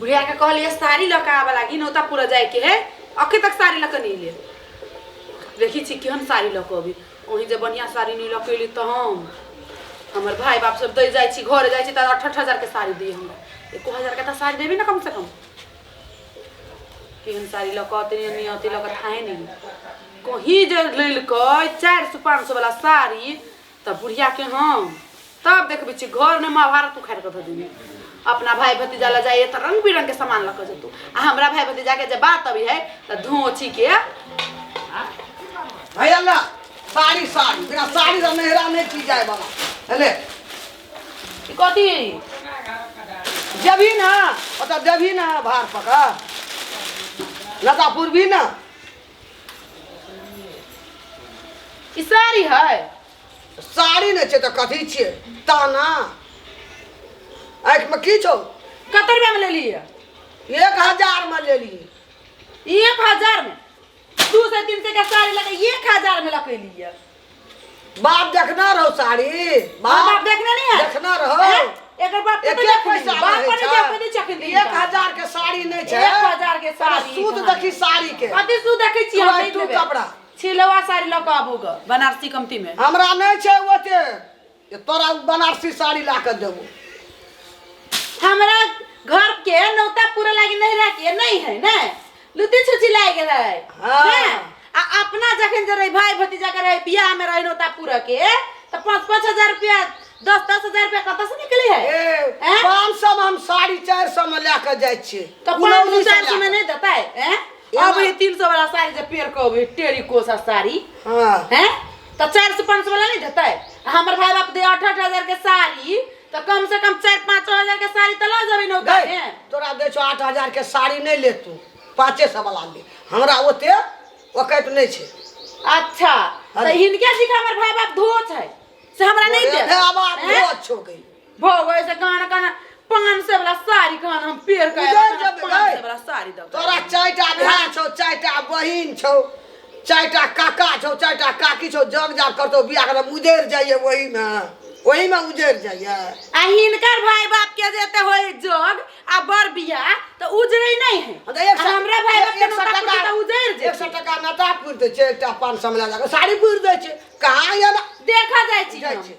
बुढ़िया के कहलिए साड़ी लऽ के आबऽ लागी नौता पूरा जाए के है, अखन तक साड़ी लऽ के नहीं ले। देखी छी केहन साड़ी लऽ के अबी, वहीं जे बढ़िया साड़ी नहीं लऽ के अयली तऽ हम हमर भाई बाप सब दै जाइ छी, घर जाइ छी तऽ 8-8 हजार के साड़ी दी हमरा, 1 हजार के तऽ साड़ी देबी ने कम से कम। केहन साड़ी लऽ के अतै नहीं अतै लऽ के थाहे नहीं। कहीं जे लेलकै 400 500 वाला साड़ी तऽ बुढ़िया के हम तब देखबै छी घर में महाभारत उखाड़ कऽ धऽ देने। अपना भाई भतीजा लऽ जाइए तऽ रंग बिरंग के सामान लऽ कऽ जेतौ, आ हमरा भाई भतीजा के जे बात अबै है तऽ धोची के। भैया ला साड़ी, साड़ी बिना साड़ी सँ नहिरा नहि छी जाय वाला हेले। ई कथी? जेबही ना ओतऽ, देबही ना भार पकड़ लता पुरबी ना। ई साड़ी है? साड़ी नहि छै तऽ कथी छियै? ताना आँखिमे की छौ? कते रुपया में लेलियै? 1000 मे लेलियै। 1000 में? 200 300 के साड़ी लगे 1000 में लकेलियै? बाप देखना रहो साड़ी। बाप बाप देखने नहीं है? देखना रहो। हैं? एकर बाप के एके देखने पैसा बाप रहै पर छै। नहीं देखने चखन। 1000 के साड़ी नहि छै। 1000 के साड़ी। सूत देखी साड़ी के। कथी सूत देखै छी? हम तू नहीं तू लेबै। कपड़ा। छिलवा साड़ी लऽ कऽ आबू ग बनारसी कमती में। हमरा नहि छै ओते जे तोरा उ बनारसी साड़ी ला कऽ देबो। हमरा घर के नौता पूरा लागी नहीं रखे नहीं है ने, लुती छुची लाग गेल है। हाँ। ने? आ अपना जखन जे रही भाई भतीजा के रही बियाह में रही नौता पूरा के तऽ 5-5 हजार रुपया 10-10 हजार रुपया कतऽ से निकले है? ए? हैं? 500 मे हम साड़ी 400 मे लए कऽ जाइ छियै। तऽ कुनौली 500 से 400 लए में कऽ। नहीं देता है? हैं? अब ये 300 वाला साड़ी जे पेर के अबै टेरी कोसा साड़ी। हाँ। हैं? तऽ 400 500 वाला नहीं देतै? आ हमर भाई बाप दे 8-8 हजार के साड़ी तऽ कम से कम 4-5 हजार के साड़ी तऽ लऽ जेबै नौता गै, में। तोरा दै छौ 8000 के साड़ी, नहि ले तू, 500 वाला ले, हमरा ओते ओकैत नहि छै। अच्छा, तऽ अरे। हिनके जी के हमर भाई बाप धो छै से हमरा नहीं अरे देत। आब आब हैं? धो छौ गई। भो गए से गाना गाना 500 वाला साड़ी कहन हम पेर के उजर जेबै पाँच गै। सौ वाला साड़ी दऽ तोरा चारिटा भाय छौ, चारिटा बहिन छौ, चारिटा काका छौ, चारिटा काकी छौ, जग जाग करतौ बियाह करब, उजरि जाइए ओहीमे, ओहीमे उजरि जाइए। आ हिनकर भाई बाप के जे एते होय जग आ बर बियाह तऽ उजरै नहीं है। हँ तऽ एक आ सए हमरा भाई बाप के 100 नौता टका पुरतै तऽ उजरि 100 जेतै। टका नता पुरि दै छै, एकटा 500 मे लए जाकऽ साड़ी पुरि दै छै, कहाँ ये ना देखा जाइ छी जाइ हम। छै।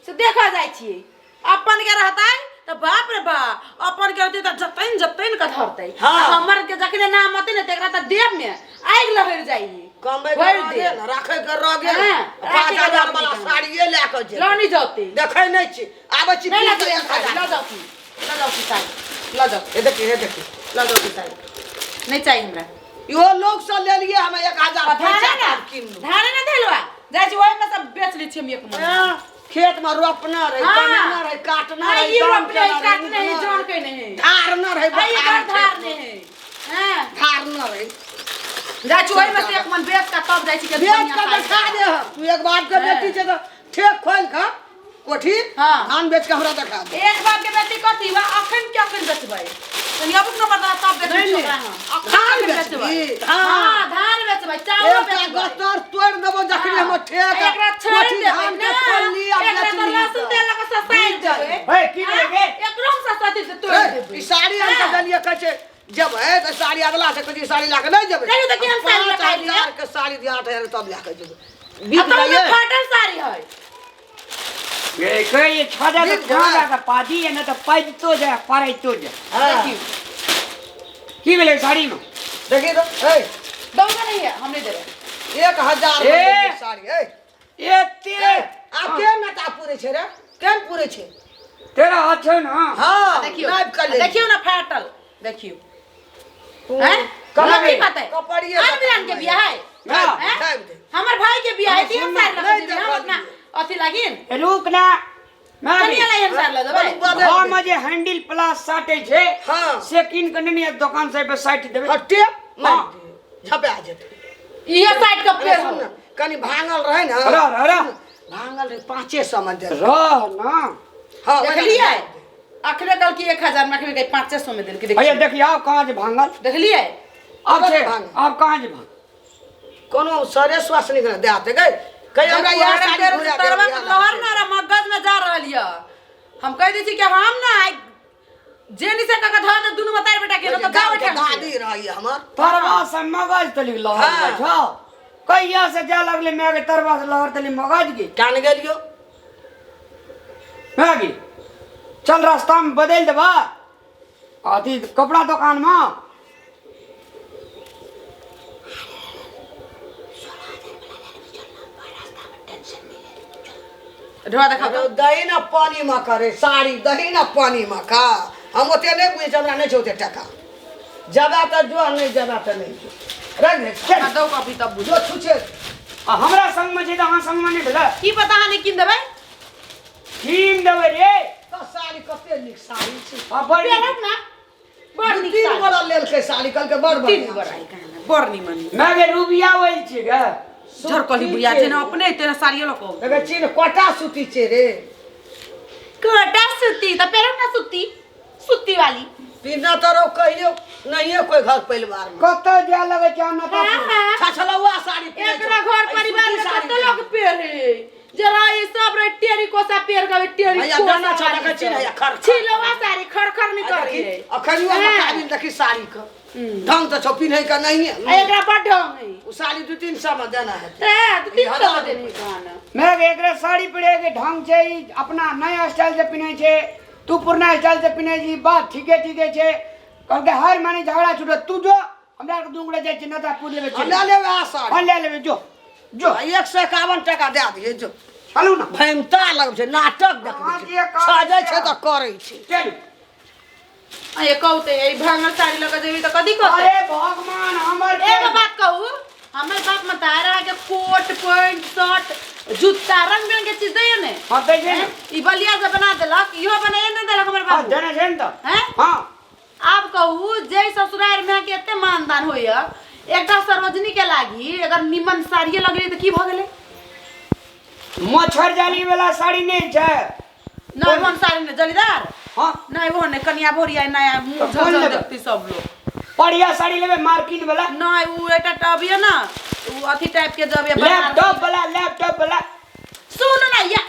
से देखा जाइ छियै, अपन के रहतै तऽ बाप रे बाप, अपन के रहतै तऽ जतैन जतैन के धरतै। हाँ। आ हमर के जखने नाम अतै ने तेकरा तऽ देह में आगि लहरि जाइ है। कमबै के भरि रह देह। गेल, राखै के रह गेल। हाँ, पाँच राखै के हजार रह वाला गेल। साड़िए लए कऽ जेबै। लऽ नहि जतै। देखै नहि छी, आबै छी। नहीं लऽ पीस जेबै एक साड़ी, हजार। लऽ जाउ की, लऽ जाउ की साड़ी, लऽ जाउ। हे देखी, हे देखी। लऽ जाउ की साड़ी, नहीं चाहिए हमरा। इहो लोग से लेलिए हम 1000। धाने पैसा ना किनलहुँ। धाने ना धेलवा जाइ छी, ओहिमे सब बेच लै छी हम एक महीना। हाँ, खेत में रोपना रहे, हाँ। कमेना रहे, काटना हाँ, रहे, ई दाम रोपने है, केना रहे, काटने है, उपना जौन रहे, के नहीं है। धारना रहे, आ, ई बखारी घर धार खेत नहीं में। है। हाँ। धारना रहे। जाइ छी ओहिमे से एक मन बेच के तब जाइ छी के बेच बढ़िया के साड़ी। देखा दे हम। तू एक बाप के हाँ। बेटी छै तऽ ठेक खोलि कऽ कोठी हाँ। धान बेच के हमरा देखा दे। एक बाप के बेटी कथी बा? अखन के अखन बेचबै, तनी अबुक नंबर दा तब बेचबै नहीं, ओकरा हम। अखन धान अखन बेचबी, बेचबै। धान। हाँ, धान बेचबै, चावल एकटा बेचबै। गतर तोड़ि देबो जखनी हाँ। हमर ठेक एकरा छोड़ि कोठी देबै धान के ना। खोलली आ एकरा तऽ बेचली लहसुन तऽ। तेल लऽ कऽ ससारि बुझि जाइ। देबै। हे, की भेलै गे? एकरो हम ससाति से तोड़ि ए, देबै। ई साड़ी हम हाँ। देलियै, कहै छै जेबै तऽ साड़ी अगला से कहै छै साड़ी लए कऽ नहि जेबै। चलू तऽ केहन साड़ी लऽ कऽ पाँच एलियै? हजार के साड़ी दिअ, 8000 तब लए कऽ जेबै। आ बीत तऽ ओहिमे जाइए। फाटल साड़ी है। ये कहे छदा बीत तो जाए। छदा तो पादी है ना तो पैजतो जाए पड़ैतो जाए। हाँ। देखियौ। की भेलै साड़ी में? देखी तऽ ए। दौगा नहीं है, हम नहीं देबै। 1000 ए। मे लेलियै साड़ी ए। एते ए, आ केहन नता पूरे छै रे, केहन पूरे छै? तेरा हाथ छौ ना। हाँ। देखियौ। नापि कऽ लेलियै। देखियौ ना, फाटल देखियौ। तू हैं? कपड़िए की पता है? कपड़िए आन बिरान के बियाह है? ना। हैं? दाबि दे। हमर भाई के बियाह है, तीन साल नहीं लग हम अपना अथी लागिन। रुक ना मैं कनिया ला एहन साल लऽ देबै। बदलि हम दे। जे हैंडल प्लस साटे छै हाँ। से कीन के नेने दोकान से पे साटि देबै। हाँ, टेप मारि हाँ। दे, झपा जेतै। इहे साइड के अरे पेड़ सुन ने, कनि भांगल रहै ने। रह रह रह। भांगल रहै, 500 मे देल। रह ना। हाँ, देखलियै, अखने कहल कि 1000 में, अखने कही 500 में देलकै। भैया देखियौ। देखिए आब कहाँ जे भांगल। देखलियै? अब छै भांगल। आब कहाँ जे भांगल? कोनो सरे श्वास निकल दे आते गए कहीं हमरा यहाँ साड़ी घुरा दे, तरवा यहाँ लहर लाके। ना रहा मगज में जा रहल यऽ। हम कहि दै छी कि हम ना आइ जेनी से कका धर दे दुनू मतार बेटा के न त गाँव गाँव के ठाम से। दादी रही हमर। तरवा से मगज तली लहर हाँ। जाइ छौ कहिया से जाय लगले माय के तरवा से लहर तली मगज के कान गेलियो। माय गे चल रास्ता में बदलि देबा अथी कपड़ा दोकान में। ढोआ देखाउ अरे दही ना पानी में करे साड़ी, दही ना पानी में का। हम ओते नहीं बुझै छी, हमरा नहीं छै ओते टका। जबा तऽ जो, नहीं जबा तऽ नहीं जो। रख दे, चल। आ दौ कॉफी तब बुझ। जो छुछे। आ हमरा संग में छै तऽ अहाँ संग में नहि भेलै। की पता अहाँ नहि कीन देबै? कीन देबै रे। तऽ साड़ी कते नीक साड़ी छै। आ बड़ नीक। पेरब ना। बड़ नीक तीन साड़ी। गोरा लेलकै साड़ी, कहलकै बड़ तीन बढ़िआँ गोरा छै। है कहाँ ने, बड़ निमन। माय गे रूबिया ओइल छियै गे। झरकली बुढ़िया जेना अपने तेना साड़ियो लऽ कऽ। देखै छी ने कोटा सूती छै रे। कोटा सूती तऽ पेरब ना सूती, सूती वाली। पीना तऽ रहो कहियो नहिये कोई घर परिवार में। कतऽ जाय लगै छै अहाँ हाँ, हाँ। छछलौआ साड़ी पहिरै छै। एकरा घर परिवार में सूती साड़ी कते लोग पेरे जरा ये सब रे टेरी कोसा पेर गवे टेरी हैया कोसा दाना छौ, वाली देखै छी ने, सब। हैया खर- खर। छिलवा साड़ी खर खर नहीं आ करे। देखी, अखन हाँ। मकाबिल देखी साड़ी के ढंग तऽ छौ पिन्है के नहिये। आ एकरा बड़ ढंग है। ओ साड़ी 2-3 सौ में देना है। ए, 2-3 सौ हजार में देने कहाना। माय गे एकरा साड़ी पहिरे के ढंग छै, ई अपना नया स्टाइल से पिन्है छै, तू पुरना स्टाइल से पिन्है छी, बात ठीके ठीके छै। कहलकै हर माने झगड़ा छूटत, तू जो हमरा आरके दुनू गोटे जाइ छियै नता पूर लेबै। हम लए लेबै आ साड़ी। हम लए लेबै, जो जो। आ 151 टका दए दियै जो। चलू ना। भैमता लगै छै, नाटक देखबै अहाँ छै। जे काम सजै छै तऽ करै छै। चलू। आ ये कहू ते ई भांगल साड़ी लऽ कऽ जेबी तऽ कथी कहतै? अरे भगवान हमर एगो बात कहू, हमर बाप मतार अहाँके कोट पैंट शर्ट जूता रंग बिरंग के चीज दैया ने? हाँ दै छै ने। ई बलिया से बना देलक, इहो बनाइए ने देलक हमर हाँ बाबू। देने छै ने तऽ। हैं? हाँ। आब कहू जे ससुराल में अहाँके एते मानदान होइया, एकटा सरोजनी के लागी अगर निमन साड़िए लगली तऽ की भऽ गेलै? मच्छर जाली वाला साड़ी नहीं छै। नहीं ओहन साड़ी नहीं जलीदार। हाँ। नहीं ओहन नहीं, कनिया भोरिया नया मुँह तऽ कोन झल लेबै? देखती सब लोग। बढ़िया साड़ी लेबै मार्किन वाला। नहीं उ एकटा टब ये ना, उ अथी टाइप के जब ये लैपटॉप वाला, लैपटॉप वाला। सुन ना या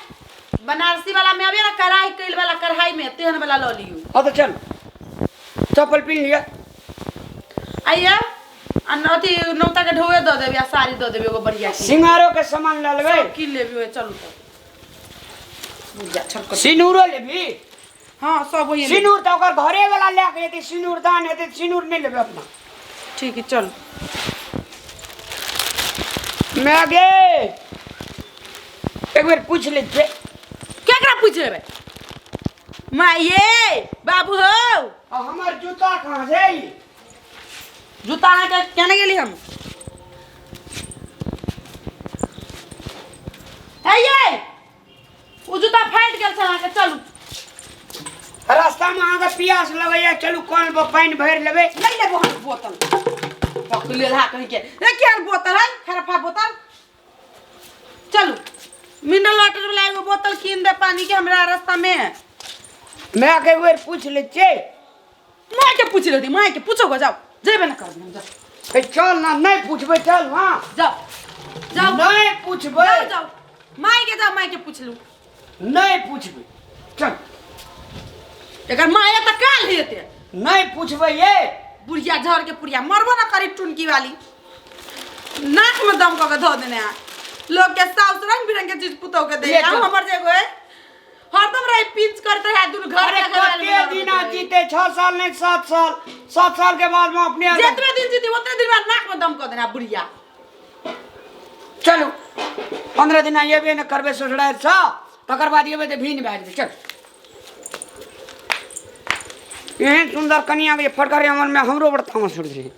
बनारसी वाला में अभी ना कढ़ाई कैल वाला, कढ़ाई में तेहन वाला लऽ लियौ। हाँ तो चल चप्पल पिन लिया। आइया आ अथी नौता के ढोए दऽ देबै आ साड़ी दऽ देबै एगो बढ़िया के। सिंगारो के सामान लऽ लेबै। सब कीन लेबी ओए, चलू तऽ बुढ़िया छटकट। सिनूरो लेबी? हाँ सब वही लेबै। सिनूर तऽ ओकर घरे वाला लए के जेतै, सिनूर दान हेतै, सिनूर नहि लेबै अपना। ठीक है चल। माय गे एक बेर पूछि लै छियै। केकरा पूछि लेबै? माये बाबू हो। आ हमर जूता कहाँ छै? जूता अहाँके केने गेली हम? हे ये ओ जूता फाटि गेल छल अहाँके, चलू। रास्ता में अहाँके प्यास लगैया, चलू कल पर पानि भरि लेबै। नहीं लेबो हम बोतल, पकड़ हा कहीं के ए केहन बोतल है, खरफा बोतल। चलू मिनरल वाटर वाला एगो बोतल कीन दे पानी के हमरा रास्ता में। माय के एक बेर पूछि लै छियै। माय के पूछ लेती, माय के पूछो गो, जाओ जेबे ना कर हम, जाओ। ए चल ना, नहीं पूछबै, चल हाँ। जाओ जाओ। नहीं पूछबै। जाओ जाओ माय के, जाओ माय के पूछ लू। नहीं पूछबै, चल। एकर माय तऽ काल हेते। नहीं पूछबै ये। बुढ़िया झड़ के पुड़िया मरबो ना करी, टुनकी वाली नाक में दम कऽ के धऽ देने आ। लोग के साउस रंग बिरंग के चीज पुतोह के दे, ये हम चल। हमर जे एगो है हरदम रहे पिंच करते रहे दुनू घर अरे के घर कते में दिना रहते। जीते, 6 साल नहीं 7 साल, 7 साल के बाद में अपने जितने दिन जीती उतने दिन बाद नाक में दम कऽ देने आ बुढ़िया। चलू 15 दिन अयबे ने करबै ससुरारि सँ, तकर बाद एबै तऽ भिन भए जेतै। चल एहन सुन्दर कनिया के जे फटकर हमर में हमरो बड़ तामस उठि।